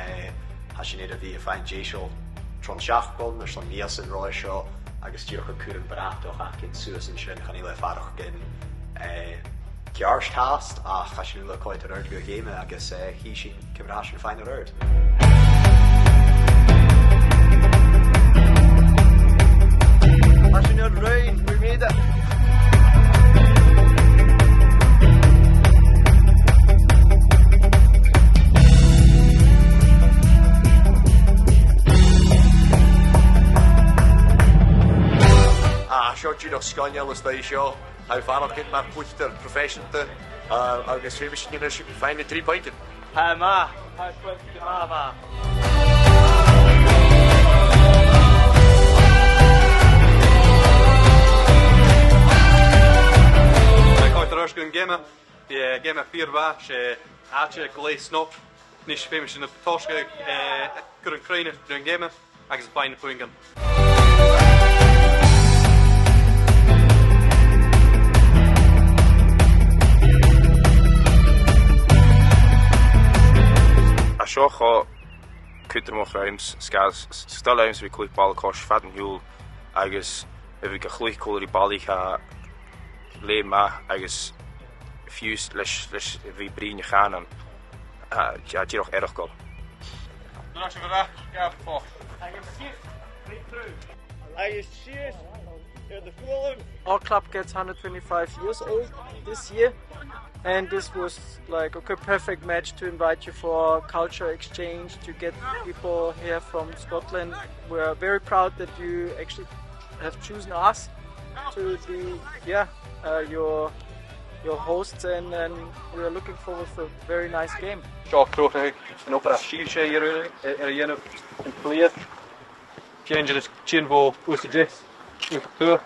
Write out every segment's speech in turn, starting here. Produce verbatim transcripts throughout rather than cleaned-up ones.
Eh, tha sinn air a bhith a' faighinn deiseil tron t-seachdain, airson mìosan roimhe seo, agus dìreach an cùram bratach againn suas an sin, chan eil e a' faireachdainn, eh, ceart fhathast, ach tha sinn uile a' coimhead air adhart gu geama agus, eh, chì sinn ciamar a tha sinn a' faighinn air adhart. Tha sinn air a ruighinn, we made it. Ah, seo dìreach sgoinneil an taigh seo. Tha e a' faireachdainn mar cluicheadair proifeiseanta, ah, agus feumaidh sinn a-nis faighinn na trì puingean. Tha e math. Tha e math, math. Tha e a' coimhead air adhart gu geama. Bha, eh, geama fìor mhath, 's e àite glè snog. A-nis feumaidh sinn tòiseachadh, eh, cur an cruinn air an geama agus faighinn na puingean. Tha seo cho cudromach rium, 's, 's, 's toil leamsa a bhith a' cluich ball-coise fad an t-siubhail agus a bhith ga chluich còmhla ri balaich a tha glè mhath agus fiù 's leis, leis a bhith a' bruidhinn a' chànain, a, a, dìreach eireachdail. Agus cheers to the Fulham. Our club gets hundred twenty-five years old this year, and this was like a good, perfect match to invite you for culture exchange, to get people here from Scotland. We are very proud that you actually have chosen us to be, yeah, uh, your, your hosts, and, and we are looking forward for a very nice game. Seo Crotaigh an Opera, sibhse air, air a dhèanamh an t-slighe. Tha sinn a' tighinn bho Uibhist a Deas, Uibhist a Tuath,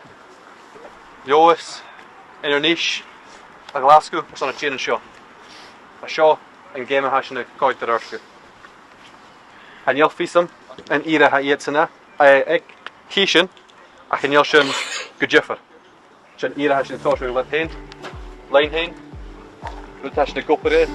Leòdhas, Inbhir Nis, a Ghlaschu, airson a' tighinn an seo. Tha seo an geama a tha sinn a' coimhead air adhart gu. Chan eil fhios agam an ìre a tha iadsan a, eh, aig, chì sinn, ach chan eil sin gu diofar. Sin ìre a tha sinn a' tòiseachadh leinn fhèin, leinn fhèin. Rud a tha sinn ag obair air.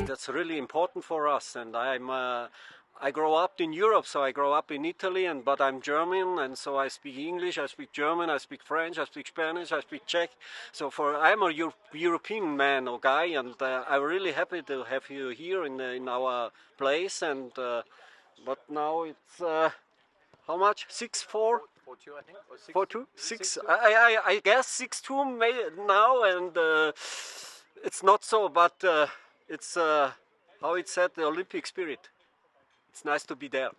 That's really important for us, and I'm, uh, I grow up in Europe, so I grow up in Italy, and, but I'm German, and so I speak English, I speak German, I speak French, I speak Spanish, I speak Czech. So for, I'm a Eu-, European man or guy, and, uh, I'm really happy to have you here in, in our place, and, uh, but now it's, uh, how much? Six four? Four two, I think. Or six, four two? Six. Six two? I, I, I guess six two may now, and, uh, it's not so, but, uh, it's, uh, how it said, the Olympic spirit. It's nice to be there.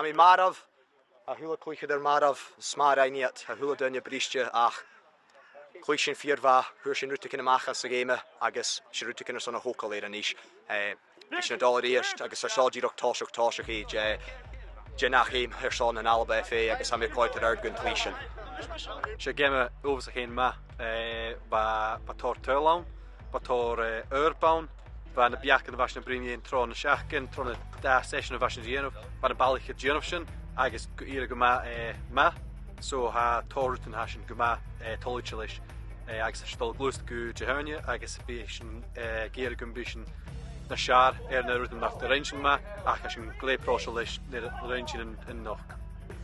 Bha e marbh, a h-uile cluicheadair marbh, 's math a rinn iad, a h-uile duine briste, ach cluich sinn fìor mhath, fhuair sinn rudeigin a-mach às a' gheama, agus 's e rudeigin airson a thogail air a-nis. Eh, bidh sinn a' dol a-rithist, agus tha seo dìreach toiseach, toiseach aig, eh, dìreach aig an àm airson an Alba F A, agus tha mi a' coimhead air adhart gun cluich sinn. 'S e geama uabhasach fhèin math, eh, bha, bha tòrr tuill ann, bha tòrr, eh, oidhirp ann, bha na beachdan a bha sinn a' bruidhinn tron t-seachdain, tro na dà sheisean a bha sinn a' dèanamh, bha na balaich a' dèanamh sin, agus gu, iarradh gu math, eh, math. So tha tòrr rudan a tha sinn gu math, eh, toilichte leis, eh, agus tha sinn a' dol a ghluasad gu Dihaoine, agus bidh sinn, eh, ag iarraidh gum bi sinn nas fheàrr air na rudan nach do rinn sinn math, ach tha sinn glè phròiseil leis na rinn sinn a-nochd.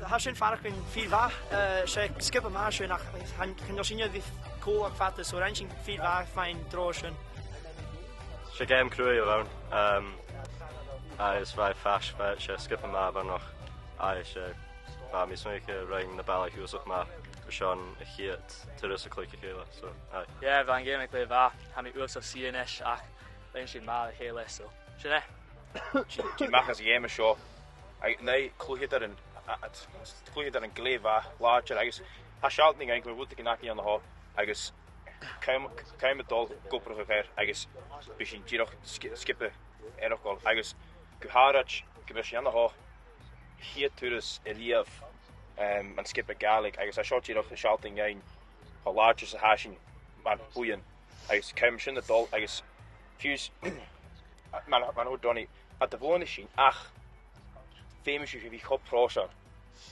Tha sinn a' faireachdainn fìor mhath, eh, 's e sgioba math a tha sinn, ach chan, chan eil sinn air a bhith còmhla fada, so rinn sinn fìor mhath fhèin an-dràsta sin. 'S e geama cruaidh a bh' ann, um, agus bha e faisg, bha, 's e sgioba math a bh' ann, ach, aye, 's e, bha mi a' smaoineachadh gun robh na balaich uabhasach math airson a' chiad turas a' cluich ri chèile, so, aye. Yeah, bha an geama glè mhath, tha mi uabhasach sàmhach a-nis, ach rinn sinn math ri chèile, so, sin e. Dìreach a-mach às a' gheama seo, a, na cluicheadairean, a, a, cluicheadairean glè mhath, làidir, agus tha e a' sealltainn dhuinn gu bheil rudeigin againn an-seo, agus cumaidh, cumaidh a' dol ag obrachadh air, agus bidh sinn dìreach sgi-, sgioba eireachdail, agus gu h-àraid gum bi sinn an-seo a' chiad turas a-riamh, em, ann an sgioba Gàidhlig, agus tha seo dìreach a' sealltainn dhuinn cho làidir 's a tha sinn mar bhuidheann, agus cumaidh sin a' dol, agus fiù 's, mar, mar a thuirt Donnie, cha do bhuannaich sinn, ach feumaidh sibh a bhith cho pròiseil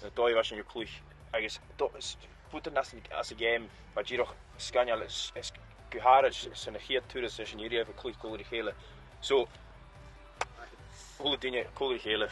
na dòigh a bha sinn a' cluich, agus do, s-, fuatar às, às a' gheama, bha e dìreach sgoinneil, is, is gu h-àraid 's, 's ann a' chiad turas a tha sinn a-riamh a' cluich còmhla ri chèile. So, a h-uile duine còmhla ri chèile.